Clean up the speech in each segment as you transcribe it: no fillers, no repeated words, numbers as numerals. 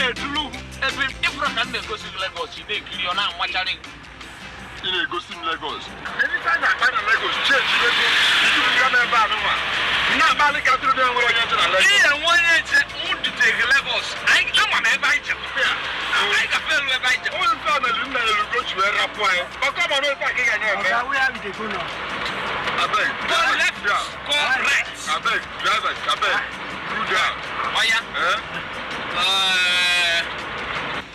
Eduru ebe ịfụrụ ka m na-egosi gị Lagos, ị na-ekiri, ọ na-amacharị gị. Ị na-egosi m Lagos. Anytime na-akpa na Lagos, change ego ituruga m ebe a nụnwa. M na-akpali ka atụrụ dị nwere onye nche na Lagos. Ihe nwe onye nche m dutere Lagos. Anyị ama m ebe anyị jere. Anyị gafe elu ebe anyị jere. Onye mfe amelu nna ya elugo ji wee rapụ anyị. Ọkọ ma n'ofe a ka ị ga na-eme. Oga, where we dey go now? Abeg. Go left, go right. Abeg, driver, abeg. Cool down. Ọya. Eh?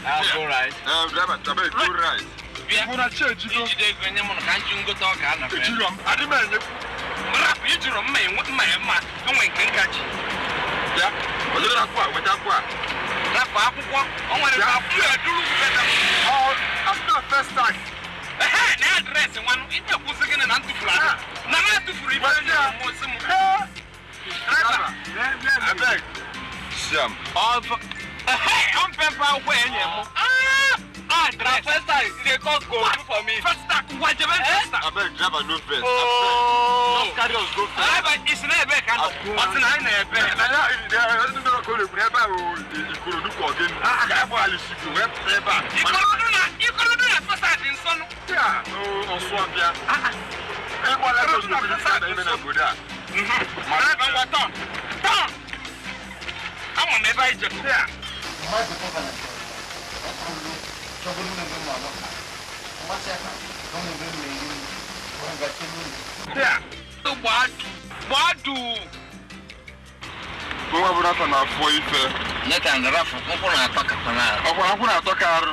I'll go right. Eh, driver, abeg, go right. Bịa. Mụ na change go. Ijide ego nye m ka m ji ngote ọka a na Ejiro m, adị m enye. Rapụ ijuru mma enwe mma ya mma enwe nke nka ji. Bịa, wetara akwụkwọ a, weta akwụkwọ a. Rapụ akwụkwọ o nwere Bịa. ka akwụkwọ eduru gị. Ọ, after first tax. Ehe, na address nwanụ ị na-ekwuzi gịnị na ntụfuru ahụ na m etufuru ibe Weta ya. m osi m. Driver, abeg. Siam. Ọ bụ ehe, ọ mpempe akwụkwọ enye m address. First time, you dey come go do for me. First tax, ngwa jebe first tax. Abeg, driver, no vex. Oh. Just carry us go first. Driver, isi na ebe ka nọ? Ọ sị na anyị na-ebe. Na ya, ndị ọkọ na-ekwu n'ebe ahụ Ikorodu ka ọ gịnị? Ka ebe ala Isiko wee pụta ebe a. Ikorodu na first tax dị nsọ nụ. Ya, ọsụ ọbịa. Ịgba Lagos n'obodo na ime n'obodo a. Driver, ngwa turn. Turn. Ama m ebe anyị jekọ. Ya. Mmadụ gọvanọ chọrọ chọbụrụ m ebe m anọ mmasị aka na ọ ebe m na-eri nri ọ gachi n'ụlọ. Ya. Gbadu gbadu. Nwa bụ nata na-afọ ife. Nathan, rafu nkwụ na-atọ ka Ọkwa nkwụ na-atọ ka arụ.